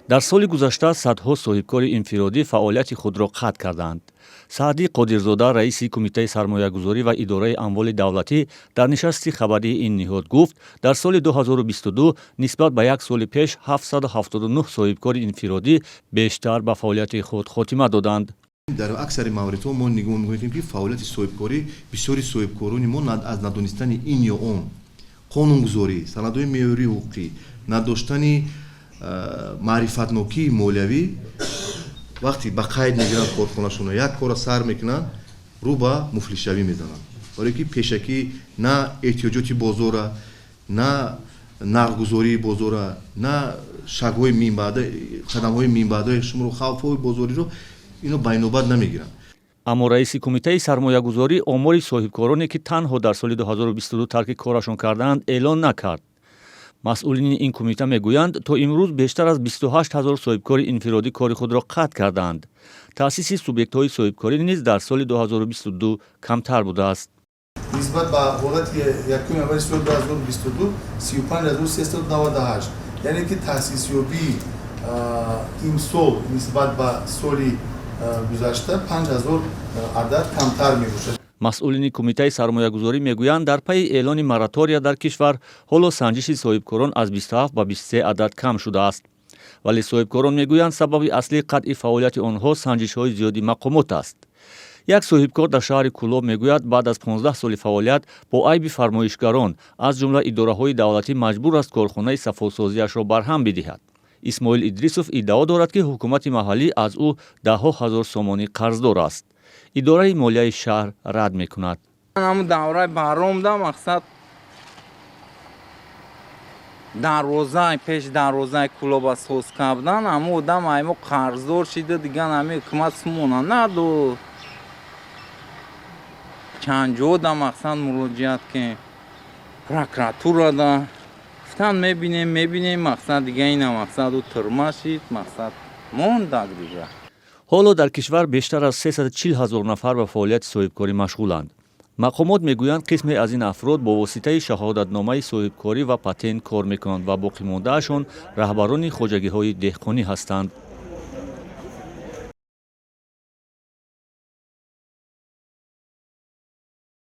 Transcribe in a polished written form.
Дар соли гузашта садҳо соҳибкори инфиродӣ фаъолияти худро қатъ карданд. Саъдӣ Қодирзода, раиси Кумитаи сармоягузорӣ ва идораи амволи давлатӣ, дар нишасти хабарии ин ниҳод гуфт, дар соли 2022 нисбат ба як соли пеш 779 соҳибкори инфиродӣ бештар ба фаъолияти худ хотима доданд. Дар аксари мавридҳо мо нигоҳ мекунем, ки фаъолияти соҳибкорӣ, бисёри соҳибкорони мо аз надонистани ин ё он қонунгузорӣ, санадҳои меъёрии ҳуқуқӣ, надоштани маърифатнокии молиявӣ, вақте ба қайд мегиранд корхонашонро, як корро сар мекунанд, рӯ ба муфлисшавӣ мезананд, барое ки пешакӣ на эҳтиёҷоти бозора, на нархгузории бозора, на шакҳои минбаъда, қадамҳои минбаъдаи шуморо, хавфҳои бозориро ино байнобат намегиранд. Аммо раиси Кумитаи сармоягузорӣ омори соҳибкороне, ки танҳо дар соли 2022 тарки корашон кардаанд, эълон накард. Масъулини ин кумита мегӯянд, то имрӯз бештар аз 28 ҳазор соҳибкори инфиродӣ кори худро қатъ кардаанд. Таъсиси субъектҳои соҳибкорӣ низ дар соли 2022 камтар будааст. Нисбат ба ҳолати 1 январи соли 2022 35 398, яъне ки таъсисёбии имсол нисбат ба соли гузашта 5000 адад камтар мебошад. Масъулини Кумитаи сармоягузорӣ мегӯянд, дар пайи эълони моратория дар кишвар ҳоло санҷиши соҳибкорон аз 27 ба 23 адад кам шудааст. Вале соҳибкорон мегӯянд, сабаби аслии қатъи фаъолияти онҳо санҷишҳои зиёди мақомот аст. Як соҳибкор дар шаҳри Кӯлоб мегӯяд, баъд аз 15 соли фаъолият бо айби фармоишгарон, аз ҷумла идораҳои давлатӣ, маҷбур аст корхонаи сафолсозиашро барҳам бидиҳад. Исмоил Идрисов иддао дорад, ки ҳукумати маҳаллӣ аз ӯ даҳҳо ҳазор сомонӣ қарздор аст. Идораи молияи шаҳр рад мекунад. Ҳамун давраи баромда, мақсад, дарвозаи пеши дарвозаи Кӯлоба соз кардан, ҳамун одам аймо қарздор шида, дигар ҳами ҳукумат сумона надод. Чанд ҷода, мақсад, муроҷиат кем, прокуратурада гуфтан, мебинем, мебинем, мақсад, дига ина, мақсад, ӯ тюрьма шид, мақсад, мондак дига. Ҳоло дар кишвар бештар аз 340 ҳазор нафар ба фаъолияти соҳибкорӣ машғуланд. Мақомот мегӯянд, қисме аз ин афрод бо воситаи шаҳодатномаи соҳибкорӣ ва патент кор мекунанд ва боқимондаашон раҳбарони хоҷагиҳои деҳқонӣ ҳастанд.